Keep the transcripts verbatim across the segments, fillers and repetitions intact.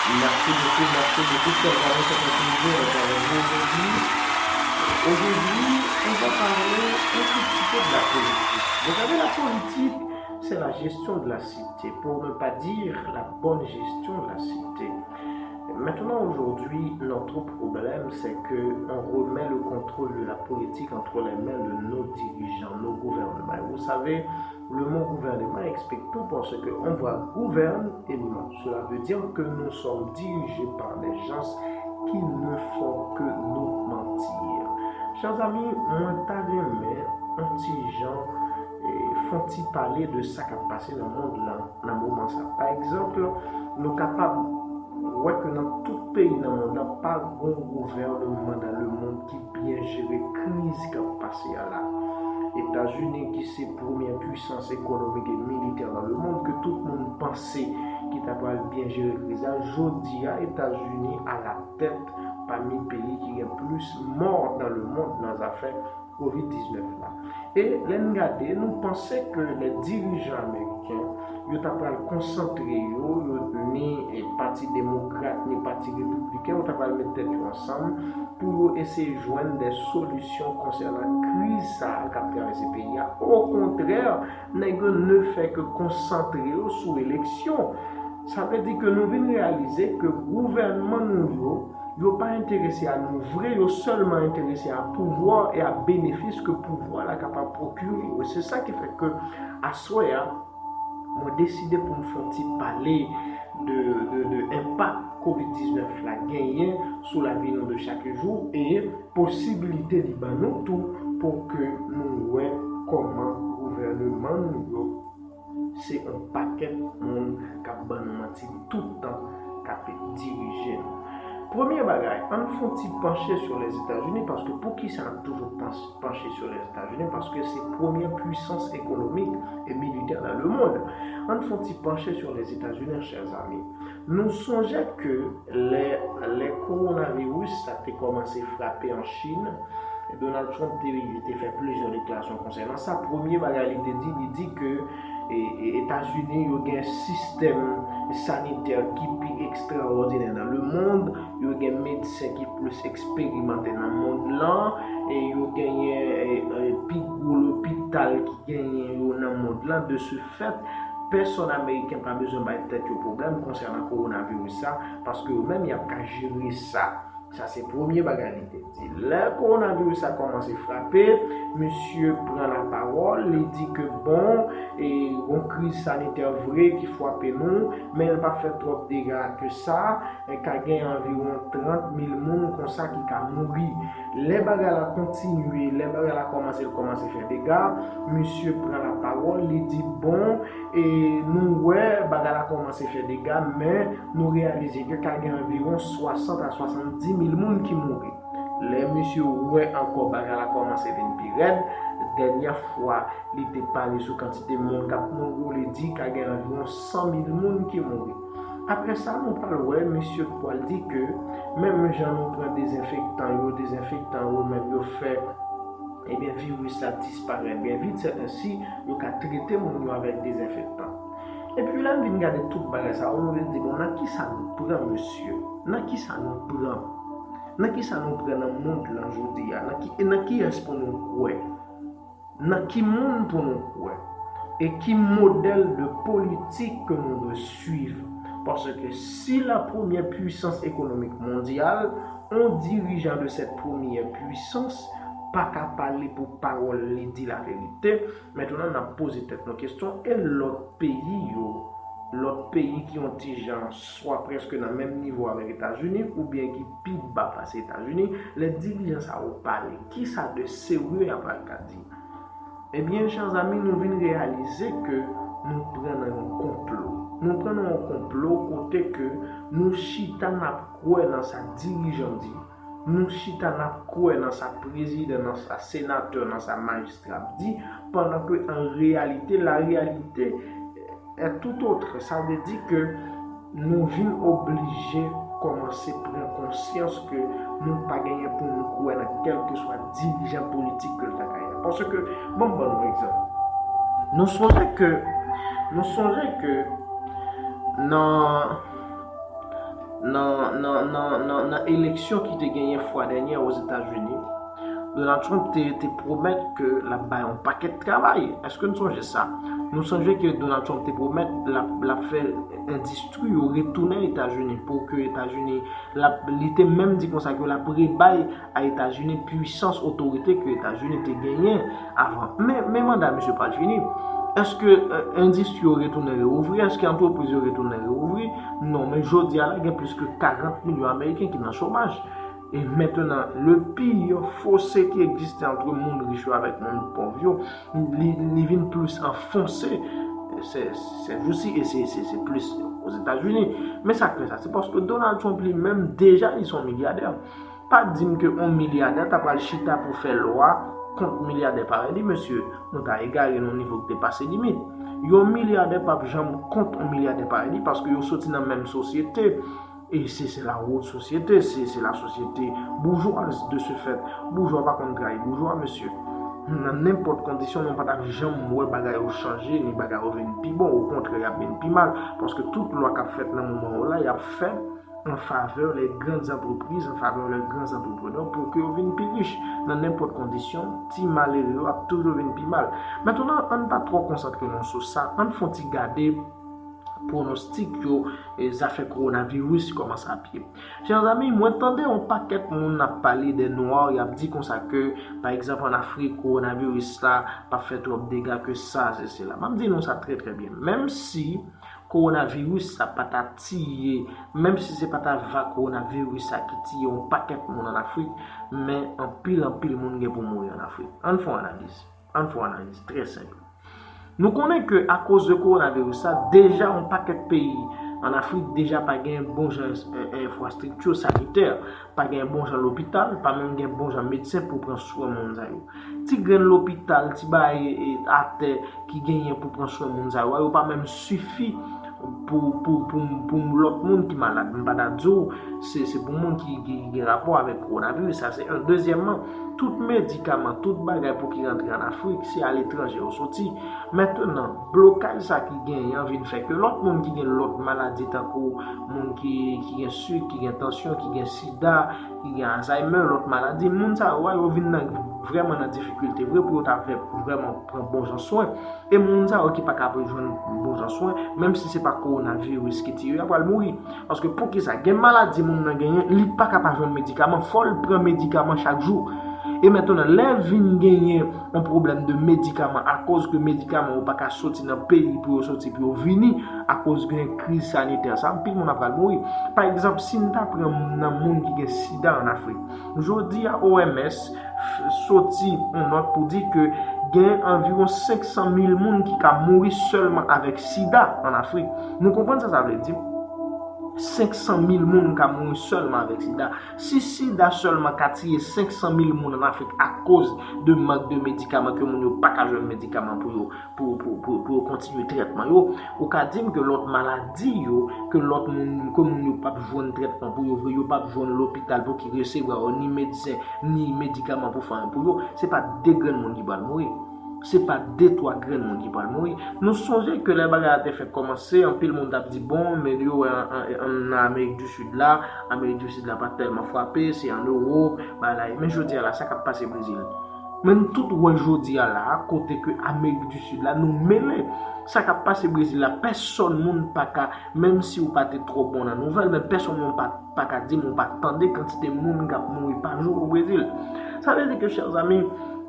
Merci beaucoup, merci beaucoup, chers amis, c'est un plaisir d'être avec vous aujourd'hui. Aujourd'hui, on va parler un tout petit peu de la politique. Vous savez, la politique, c'est la gestion de la cité, pour ne pas dire la bonne gestion de la cité. Maintenant, aujourd'hui, notre problème, c'est que on remet le contrôle de la politique entre les mains de nos dirigeants, nos gouvernements. Et vous savez, le mot gouvernement explique tout parce que on va gouverner et non. Cela veut dire que nous sommes dirigés par des gens qui ne font que nous mentir. Chers amis, mwen ta renmen yon ti jan, eh, fè yon ti pale de sa k ap pase nan mond lan nan moman sa. Pa egzanp, nou kapab wè ke nan tout peyi nan mond lan, pa gon gouvènman nan lemonn ki byen jere kriz k ap pase a la. Etazini, ki se premyè pwisans ekonomik e militè nan lemonn, ke tout moun panse ki ta pral byen jere kriz la, jodi a, Etazini alatèt pami peyi ki gen plis mò nan lemonn nan zafè kovid diznèf la. E lè n gade, nou panse ke lè dirijan ameriken yo ta pral konsantre yo, yo ni, eh, pati demokrat ni pati repibliken, yo ta pral met tèt yo ansanm pou yo eseye jwenn de solisyon konsènan kriz sa a k ap travèse peyi a. Okontrè, nèg yo ne fè ke konsantre yo sou eleksyon. Sa vle di ke nou vin reyalize ke gouvènman nou yo, yo pa enterese a nou vre, yo sèlman enterese a pouvwa e a benefis ke pouvwa la kapab pwokire yo. Se sa ki fè ke aswè a, mwen deside pou m fè yon ti pale de, de, de enpak kovid diznèf la genyen sou lavi nou de chak jou e posibilite li ban nou tou pou ke nou wè kòman gouvènman nou yo se yon pakèt moun k ap ban nou manti tout tan, k ap dirije nou. Premye bagay, ann fè yon ti panche sou Lèzetazini, paske poukisa n ap toujou panche sou Lèzetazini? Paske se premyè pwisans ekonomik e militè nan lemonn. Ann fè yon ti panche sou Lèzetazini, chèzami. Nou sonje ke lè, lè kowonaviris sa te kòmanse frape an Chin, Donald Trump te, te fè plizyè deklarasyon konsènan sa. Premye bagay li te di, li di ke, e, e, Etazini yo gen sistèm sanitè ki pi ekstraòdinè nan lemonn, yo gen medsen ki plis eksperimante nan mond lan, e yo genyen, e, e, pi gwo lopital ki genyen yo nan mond lan. De ce fait, pèsòn ameriken pa bezwen bay tèt yo pwoblèm konsènan kowonaviris sa, paske yo menm y ap ka jere sa. Sa se premye bagay li te di. Lè kowonaviris sa kòmanse frape, misye pran lapawòl, li di ke bon, e, gon kriz sanitè vre ki frape nou, men l pa fè twòp dega ke sa, e, ka gen anviwon trant mil moun konsa ki ka mouri. Lè bagay la kontinye, lè bagay la kòmanse, l kòmanse fè dega, misye pran lapawòl, li di bon, e, nou wè bagay la kòmanse fè dega, men nou reyalize ke ka gen anviwon swasant a swasanndis mil moun ki mouri. Lè misye wè ankò bagay la kòmanse vin pi rèd, dènyè fwa li te pale sou kantite moun k ap mouri, li di ka gen anviwon san mil moun ki mouri. Apre sa, nou pral wè misye pral di ke menm jan nou pran dezenfektan yo, dezenfektan yo menm yo fè, ebyen, viris la disparèt byen vit, sètansi yo ka trete moun yo avèk dezenfektan. Epi lè n vin gade tout bagay sa yo, nou vin di, bon, nan kisa nou pran, mesye? Nan kisa nou pran? Nan kisa nou pran nan mond lan jodi a? Nan ki, e nan kiyès pou nou kwè? Nan ki moun pou nou kwè? E ki modèl de politik ke nou dwe swiv? Paske si la premyè pwisans ekonomik mondyal, yon dirijan de cette première puissance pa ka pale pou pawòl li di laverite, mentnan n ap poze tèt nou kesyon, e lòt peyi yo, lòt peyi ki yon ti jan swa prèske nan menm nivo avèk Etazini oubyen ki pi ba pase Etazini, lè dirijan sa yo pale, kisa de serye y ap al ka di? Ebyen, chèzami, nou vin reyalize ke nou pran nan yon konplo. Nou pran nan yon konplo kote ke nou chita n ap kwè nan sa dirijan di, nou chita n ap kwè nan sa prezidan, nan sa senatè, nan sa majistra ap di, pandan ke an reyalite, la réalité est tout autre. Sa vle di ke nou vin oblije kòmanse pran konsyans ke nou pa genyen pou nou kwè nan kèlkeswa dirijan politik ke l ta ka ye. Paske, bon, m ban nou egzanp. Nou sonje ke, nou sonje ke nan, nan, nan, nan, nan, nan eleksyon ki te genyen fwa dènyè Ozetazini, Donald Trump te, te pwomèt ke l ap bay yon pakèt travay. Èske n sonje sa? Nou sonje ke Donald Trump te pwomèt l ap, l ap fè endistri yo retounen Etazini, pou ke Etazini, l ap, li te menm di konsa ke l ap rebay a Etazini pwisans, otorite ke Etazini te genyen avan. Men, men manda misye pral fini. Èske, e, endistri yo retounen reouvri? Èske antrepriz yo retounen reouvri? Non, men jodi a la, gen plis ke karant milyon Ameriken ki nan chomaj. E mentnan, le pire fossé ki egziste antre moun rich yo avèk moun pòv yo, li, li vin plis anfonse se, se jou si, e se, se, se plis Ozetazini. Men sa k fè sa, se paske Donald Trump li menm deja li se yon milyadè. Pa di m ke yon milyadè ta pral chita pou fè lwa kont milyadè parèy li, mesye, nou ta egare nan yon nivo ki depase limit. Yon milyadè p ap janm kont yon milyadè parèy li, paske yo soti nan menm sosyete. E se, se la haute société, se, se la sosyete boujwaz. De ce fait, boujwa pa konn trayi boujwa, mesye. Nan nenpòt kondisyon, nou pa t ap janm wè bagay yo chanje, ni bagay yo vin pi bon. Okontrè, y ap vin pi mal. Paske tout lwa k ap fèt nan moman yo la, y ap fèt en faveur les grandes entreprises, en faveur les grands entrepreneurs, pou ke yo vin pi rich. Nan nenpòt kondisyon, ti malere yo ap toujou vin pi mal. Mentnan, ann pa twò konsantre nou sou sa, ann fè yon ti gade pwonostik yo, e zafè kowonaviris kòmanse ap ye. Chè zanmi, mwen tande yon pakèt moun ap pale de nwa, y ap di konsa ke, pa egzanp, ann Afrik, kowonaviris la p ap fè twòp dega ke sa, se sela. M ap di nou sa trè, trè byen. Menm si kowonaviris sa pa ta tiye, menm si se pa ta vag kowonaviris sa ki tiye yon pakèt moun ann Afrik, men anpil, anpil moun gen pou mouri ann Afrik. Ann fè yon analiz. Ann fè yon analiz trè senp. Nou konnen ke akoz de kowonaviris sa, deja yon pakèt peyi ann Afrik deja pa gen bon jan, e, e, enfrastrikti sanitè, pa gen bon jan lopital, pa menm gen bon jan medsen pou pran swen moun sa yo. Ti grenn lopital, ti bagay, e, atè ki genyen pou pran swen moun sa yo a, yo pa menm sifi pou, pou, pou, pou lòt moun ki malad. M pa ta di w se, se pou moun ki, ki gen rapò avèk kowonaviris, sa se yon. Dezyèmman, tout medikaman, tout bagay pou ki rantre ann Afrik, se aletranje yo soti. Mentnan, blokaj sa ki genyen an vin fè ke lòt moun ki gen lòt maladi, tankou moun ki, ki gen sik, ki gen tansyon, ki gen sida, ki gen Alzheimer, lòt maladi, moun sa yo a, yo vin nan, vrèman nan difikilte vre pou yo ta fè vrèman pran bon jan swen. E moun sa yo ki pa ka jwenn bon jan swen, menm si se pa kowonaviris ki tiye yo, y a pral mouri. Paske poukisa? Gen maladi moun nan genyen, li pa ka pa jwenn medikaman, fò l pran medikaman chak jou. E mentnan, lè vin genyen yon pwoblèm de medikaman, akoz ke medikaman yo pa ka soti nan peyi pou yo soti, pou yo vini, akoz gen kriz sanitè sa, anpil moun ap pral mouri. Pa egzanp, si n ta pran nan moun ki gen sida ann Afrik, jodi a O M S f-, soti yon nòt pou di ke gen anviwon senk san mil moun ki ka mouri sèlman avèk sida ann Afrik. Nou konprann sa sa vle di? Senk san mil moun ka mouri sèlman avèk sida. Si sida sèlman ka tiye senk san mil moun ann Afrik akoz de mank de medikaman, ke moun yo pa ka jwenn medikaman pou yo, pou, pou, pou, pou yo kontinye trètman yo, ou ka di m ke lòt maladi yo, ke lòt moun, ke moun yo p ap jwenn trètman pou yo vre, yo p ap jwenn lopital pou ki resevwa yo, ni medsen, ni medikaman pou fè anyen pou yo, se pa de grenn moun ki pral mouri. Se pa de twa grenn moun ki pral mouri. Nou sonje ke lè bagay la te fèk kòmanse, anpil moun t ap di, bon, men yo wè an, an, an, nan Amerik di Sid la, Amerik di Sid la pa tèlman frape, se an Ewòp, bagay la ye. Men jodi a la, sa k ap pase Brezil? Men n tout wè jodi a la, kote ke Amerik di Sid la, nou mele. Sa k ap pase Brezil la, pèsonn moun pa ka, menm si w pa te twò bon nan nouvèl, men pèsonn moun pa, pa ka di m ou pa tande kantite moun k ap mouri pa jou o Brezil. Sa vle di ke, chè zanmi,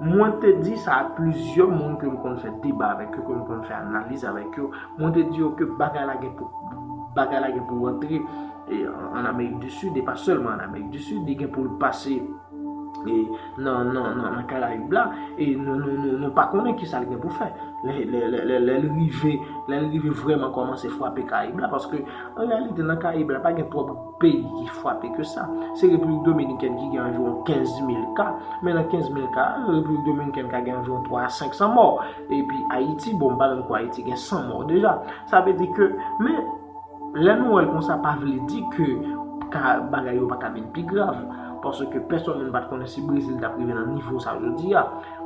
mwen te di sa a plizyè moun ke m konn fè deba avèk yo, ke m konn fè analiz avèk yo. Mwen te di yo ke bagay la gen pou, bagay la gen pou rantre, e, an, an Amerik di Sid, e pa sèlman an Amerik di Sid, li gen pou l pase e, nan, nan, nan, nan Karayib la, e nou, nou, nou, nou pa konnen kisa l gen pou fè. Lè, lè, lè, lè, lè l rive, lè l rive vrèman kòmanse frape Karayib la, paske an reyalite, nan Karayib la, pa gen twòp peyi ki frape ke sa. Se Repiblik Dominikèn ki gen anviwon kenz mil ka, men nan kenz mil ka, Repiblik Dominikèn ka gen anviwon twa a senk san mò. Epi Ayiti, bon, m pa menm kwè Ayiti gen san mò deja. Sa vle di ke, men, lè nou wè l konsa, pa vle di ke ka, bagay yo pa ka vin pi grav, paske pèsonn moun pa t konnen si Brezil t ap rive nan nivo sa jodi a.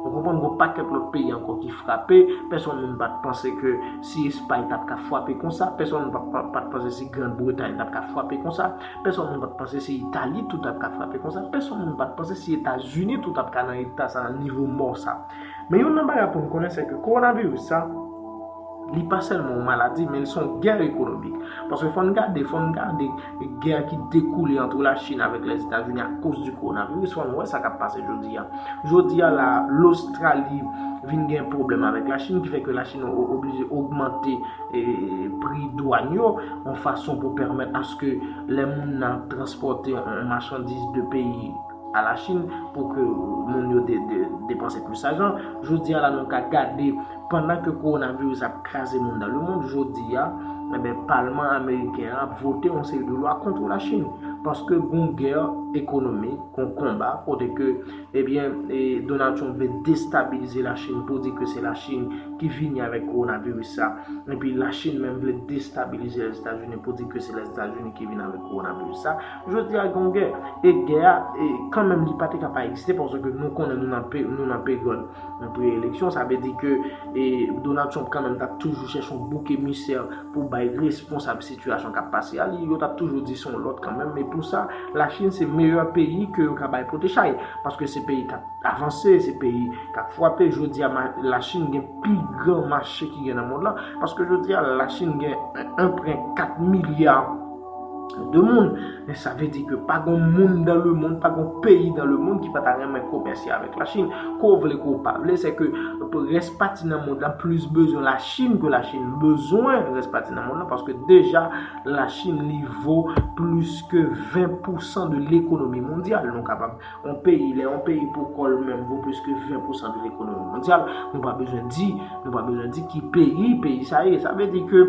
Ou konprann, gon pakèt lòt peyi ankò ki frape. Pèsonn moun pa t panse ke si Espay t ap ka frape konsa, pèsonn moun pa, pa, pa t panse si Grann Bretay t ap ka frape konsa, pèsonn moun pa t panse si Itali tou t ap ka frape konsa, pèsonn moun pa t panse si Etazini tou t ap ka nan eta sa, nan nivo mò sa. Men youn nan bagay pou n konnen, se ke kowonaviris sa, li pa sèlman yon maladi, men li se yon gè ekonomik. Paske fò n gade, fò n gade gè ki dekoule ant Lachin avèk Lèzetazini akoz di kowonaviris, fò n wè sa k ap pase jodi a. Jodi a la, Lostrali vin gen pwoblèm avèk Lachin, ki fè ke Lachin o-, oblije ogmante, e, pri dwàn yo, yon fason pou pèmèt aske lè moun nan transpòte yon machandiz de peyi a Lachin pou ke moun yo de, de, depanse plis lajan. Jodi a la, nou ka gade, pandan ke kowonaviris ap kraze moun dan lemonn, jodi a, enben, palman ameriken an ap vote yon seri de lwa kont Lachin. Paske gon gè ekonomik, gon konba, kote ke, ebyen, e, Donald Trump vle destabilize Lachin pou di ke se Lachin ki vini avèk kowonaviris sa. Epi Lachin menm vle destabilize Lèzetazini pou di ke se Lèzetazini ki vin avèk kowonaviris sa. Jodi a gen yon gè. E gè a, e, kanmenm li pa te ka pa egziste paske nou konnen nou nan pe-, nou nan peryòd, nan pre-eleksyon. Sa vle di ke, e, Donald Trump kanmenm t ap toujou chèche yon bouk emisè pou bay responsab sitiyasyon k ap pase a. Li, yo t ap toujou di se yon lòt kanmenm. Men pou sa, Lachin se meyè peyi ke yo ka bay pote chay. Paske se peyi k ap avanse, se peyi k ap frape. Jodi a, ma-, Lachin gen pi gran mache ki gen nan mond lan. Paske jodi a, Lachin gen en pwen kat milya de moun. Men sa vle di ke pa gon moun dan lemonn, pa gon peyi dan lemonn ki pa ta renmen komèse avèk Lachin. Ke w vle, ke w pa vle, se ke rès pati nan mond lan plis bezwen Lachin ke Lachin bezwen rès pati nan mond lan, paske deja Lachin li vo plis ke ven pousan de lekonomi mondyal. Nou kapab yon peyi, lè yon peyi pou kò l menm vo plis ke ven pousan de lekonomi mondyal, nou pa bezwen di, nou pa bezwen di ki peyi, peyi sa ye. Sa vle di ke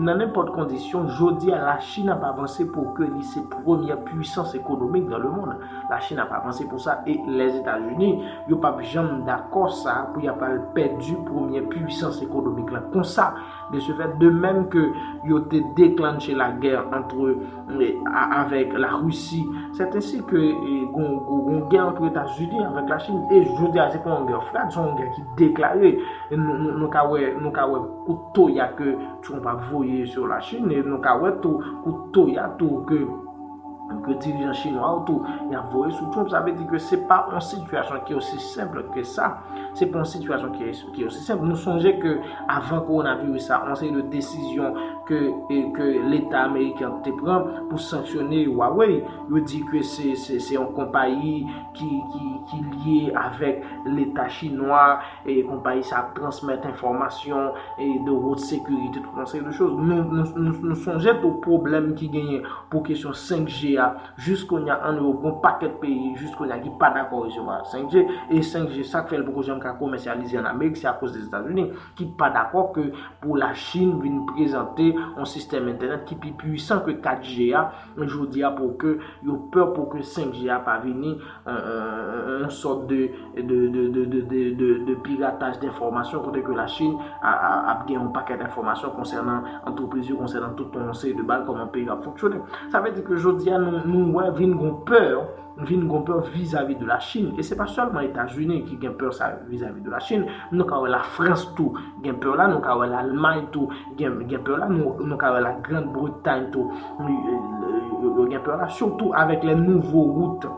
nan nenpòt kondisyon, jodi a Lachin ap avanse pou ke li se premyè pwisans ekonomik dan lemonn. Lachin ap avanse pou sa e Lèzetazini, yo p ap janm dakò sa pou y ap al pèdi premyè pwisans ekonomik lan konsa. De ce fait, de même que yo te déclenché la guerre entre, eh, a-, avec la Russie, c'est ainsi que, eh, gon, gon, gon gè ant Etazini avèk Lachin. E jodi a, se pa yon gè frad, se yon gè ki deklare. E nou, nou, nou ka wè, nou ka wè kout toya ke Trump ap voye sou Lachin, e nou ka wè tou kout toya tou ke ke dirijan chinwa yo tou, y ap voye sou Trump. Sa vle di ke se pa yon sitiyasyon ki osi senp ke sa. Se pa yon sitiyasyon ki, ki osi senp. Nou sonje ke avan kowonaviris sa, yon seri de desizyon ke, e, ke Leta ameriken te pran pou sanksyone Huawei. Yo di ke se, se, se yon konpayi ki, ki, ki lye avèk Leta chinwa, e konpayi sa ap transmèt enfòmasyon, e de haute sécurité, tout yon seri de choz. Nou, nou, nou, nou sonje tou pwoblèm ki genyen pou kesyon senk G a. Jis kounye a, ann Ewòp, gon pakèt peyi, jis kounye a, ki pa dakò resevwa senk G. E senk G, sa k fè l poko janm ka komèsyalize ann Amerik, se akoz Lèzetazini, ki pa dakò ke pou Lachin vin prezante yon sistèm entènèt ki pi pwisan ke kat G a, jodi a, pou ke yo pè pou ke senk G a pa vini, yon, yon, yon, yon sòt de, de, de pirataj denfòmasyon, kote ke Lachin a, a, ap gen yon pakèt enfòmasyon konsènan antrepriz yo, konsènan tout yon seri de bagay, kòman peyi yo ap fonksyone. Sa vle di ke jodi a, nou, nou wè vin gon pè, vin gon pè vizavi de Lachin. E se pa sèlman Etazini ki gen pè sa vizavi de Lachin. Nou ka wè Lafrans tou gen pè la, nou ka wè Lalmay tou gen, gen pè la, nou, nou ka wè la Grande Bretagne tou, yo, yo, yo gen pè la, sitou avèk les nouveaux routes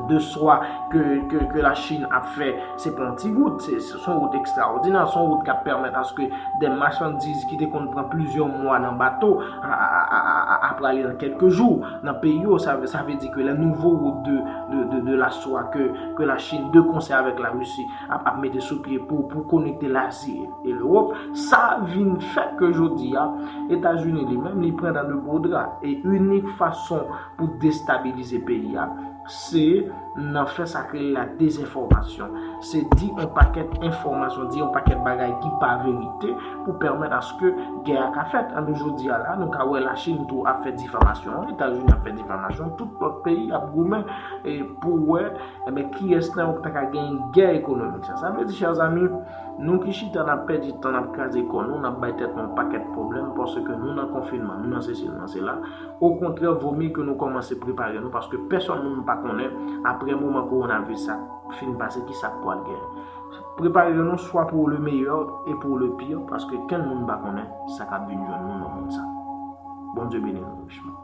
de soie ke, ke, ke Lachin ap fè. Se pa yon ti wout, se, se yon wout ekstraòdinè, se yon wout k ap pèmèt aske de machandiz ki te konn pran plizyè mwa nan bato a, a, a, a, a, a prale nan kèlke jou nan peyi yo. Sa, sa vle di ke les nouveaux routes de, de, de, de la soie ke, ke Lachin, de konsè avèk Larisi, ap, ap mete sou pye pou, pou konekte Lazi e Lewòp, sa vin fè ke jodi a, Etazini li menm, li pran dan de gwo dra. E inik fason pou destabilize peyi a, se nan fè sa k rele la dezenfòmasyon. Se di yon pakèt enfòmasyon, di yon pakèt bagay ki pa verite pou pèmèt aske gè a ka fèt. Ann jodi a la, nou ka wè Lachin tou ap fè difamasyon, Etazini ap fè difamasyon, tout lòt peyi ap goumen, e, pou wè, enben, kiyès nan yo ki ta ka genyen gè ekonomik sa. Sa vle di, chè zanmi, nou ki chita n ap pèdi tan, n ap kraze kò nou, n ap bay tèt nou yon pakèt pwoblèm, paske nou nan konfinman, nou nan sesi, nou nan sela. Okontrè, vomye ke nou kòmanse prepare nou, paske pèsonn moun pa konnen, aprè moman kowonaviris sa fin pase, ki sa k pral genyen. Prepare nou swa pour le meilleur et pour le pire, paske kenn moun pa konnen sa k ap vin jwenn nou nan mond sa. Bondye beni nou richman.